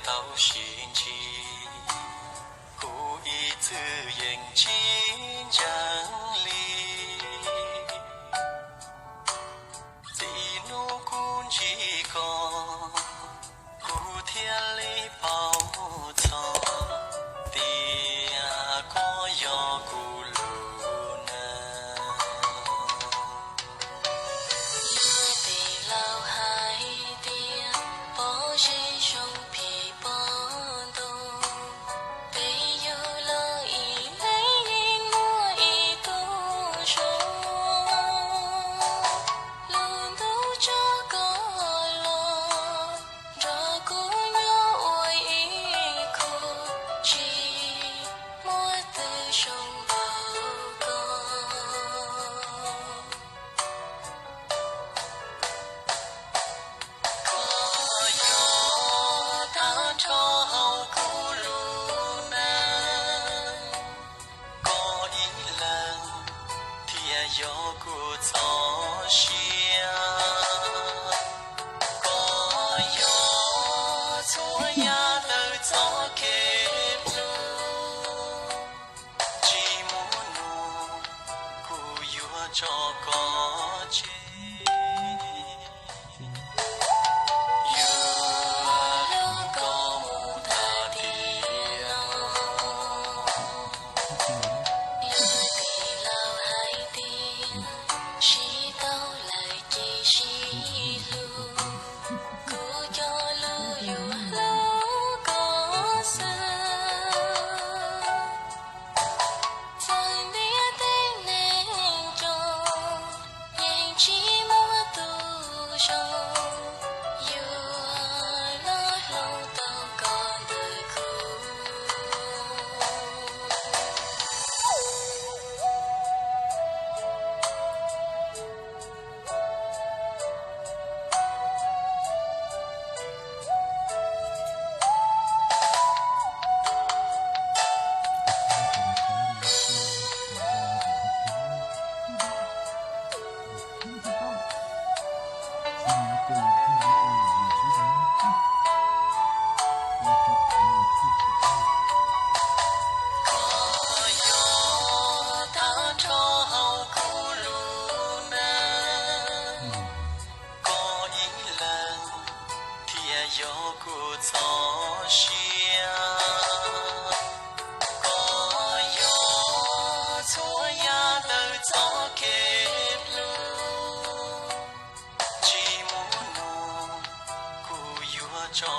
tau sib ntsib, kuv ib txwm yeej tsis ntseeg li. Txij hnub kuv ntsib koj, kuv thiaj li paub txog tias koj yog kuv lub neej. Yog tej laus hais tias pob zeb zoo phim pob ntoo, peb yug los ib leeg yeej muaj ib tug zoo. Lub ntuj tso koj los nrog kuv nyob ua ib khub, tsis muaj twg zoo npaum koj. Koj yog tag nrho hauv kuv lub neej, koj ib leeg thiaj yog kuv txoj sia. Koj yog txhua yam ntawm txoj kev hlub, tsis muaj nub kuv yuav tso koj tseg. Yuav hlub koj mus tag tiam no. Yog tej laus hais tias sib tau lawm ces sib hlub, kuv cog lus yuav hlub koj xwb. Txawm ntiaj teb neeg coob, yeej tsis muaj tus zoo yuav los hloov tau koj ntawm kuv. Koj yog tag nrho hauv kuv lub neej, koj ib leeg thiaj yog kuv txoj sia. Koj yog txhua yam ntawm txoj kev hlub, tsis muaj nub kuv yuav tso